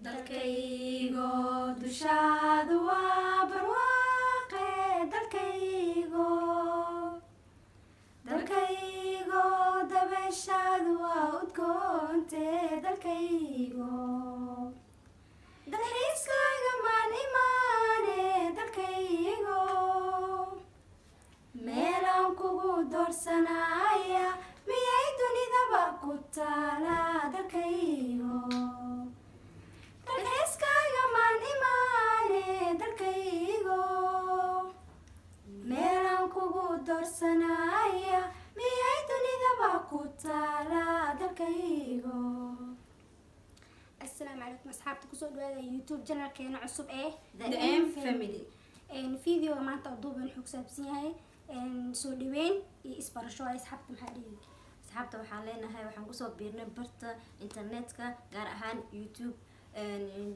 Dalkaygo, dushaadu waa barwaaqe. Dalkaygo, dalkaygo, dabeeshaadu waa udgoonte. Dalkaygo, dalxiiskaaga maan imaane. Dalkaygo, meelaan kugu doorsanaya miyay dunidaba ku taala? Dalkaygo, dalxiiskaaga maan imaane. Dalkaygo, meelaan kugu doorsanaya miyay dunidaba ku taala? Dalkaygo. Asalaamu calaykum asxaabta, kusoo dhawaada YouTube channelkeena cusub ee The M Family. Videoga maanta oo duuban wuxuu ku saabsan yahay soo dhaweyn iyo isbarasho. Ay asxaabta, maxaa dhihi? Asxaabta, waxaan leenahay waxaan kusoo biirnay barta internetka, gaar ahaan YouTube.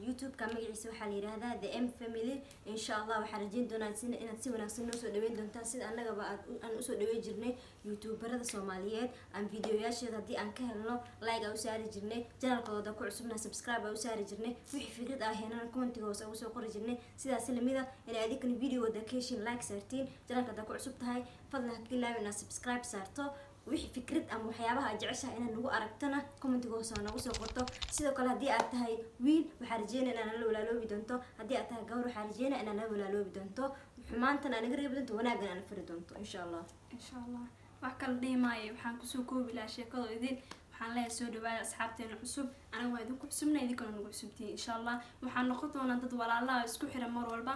YouTube-ka magaciisa waxaa la yidhaahdaa The M Family. Insha Allah waxaan rajeyn doonaa inaad si wanaagsan noo soo dhaweyn doontaan, sida annagaba aan usoo dhaweyn jirnay youtuberada Soomaaliyeed, aan videoyaasheeda haddii aan ka helno like aan u saari jirnay, channelkooda ku cusubna subscribe aan u saari jirnay, wixii fikrad ah heenana commentiga hoose ugu soo qori jirnay. Sidaas lamida inay adinkana videoda ka heshiin like saartiin. Channelka haddaa ku cusub tahay, fadlan ha ka ilaawin inaad subscribe saarto. Wixii fikrad ama waxyaabaha aad jeceshahay inaad nagu aragtana, commentiga hoose nagu soo qorto. Sidoo kale, haddii aad tahay wiil, waxaa rajeynaya inaad nala walaaloobi doonto. Haddii aad tahay gabar, waxaa rajeynaya inaad nala walaaloobi doonto, xumaantana aad naga reebi doonto, wanaagana aad fari doonto, insha Allah. Insha Allah, wax kala dhihi maayo. Waxaan kusoo koobi lahaa sheekado idin. Waxaan leeyahay, soo dhawaada asxaabteena cusub. Anaga waa idinku cusubna, idinkana nagu cusubtihiin. Insha Allah waxaan noqon doonaa dad walaalaha isku xiran mar walba.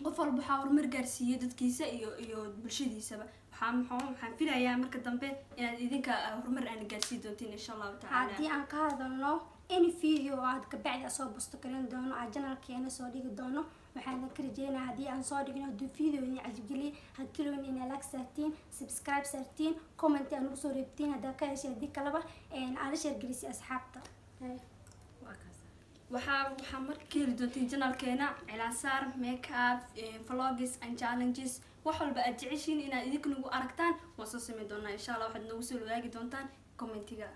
Qof walba waxaa horumar gaarsiiyey dadkiisa iyo bulshadiisaba. Waxaan filayaa marka dambe inaad idinka horumar aana gaarsiin doontiin, insha Allahu tacaala. Haddii aan ka hadalno any video oo aad kabacdi soo post garin doono, aad channelkeena soo dhigi doono, waxaan idinka rajeynaya haddii aan soo dhigno, hadduu video idin cajabgeliyay, ha kiloon inaa like saartiin, subscribe saartiin, comment aan ugu soo reebtiin haddaa ka heshay, haddii kaleba aad la share gelisay asxaabta. Waa kaas. Waxaa marka ka heli doontiin channelkeena cilaansaar, makeup, vlogs and challenges. Wax walba aad jeceshiin inaad idinka nagu aragtaan waan soo sameyn doonaa, insha Allah. Waxaad nagu soo wadaagi doontaan commentiga.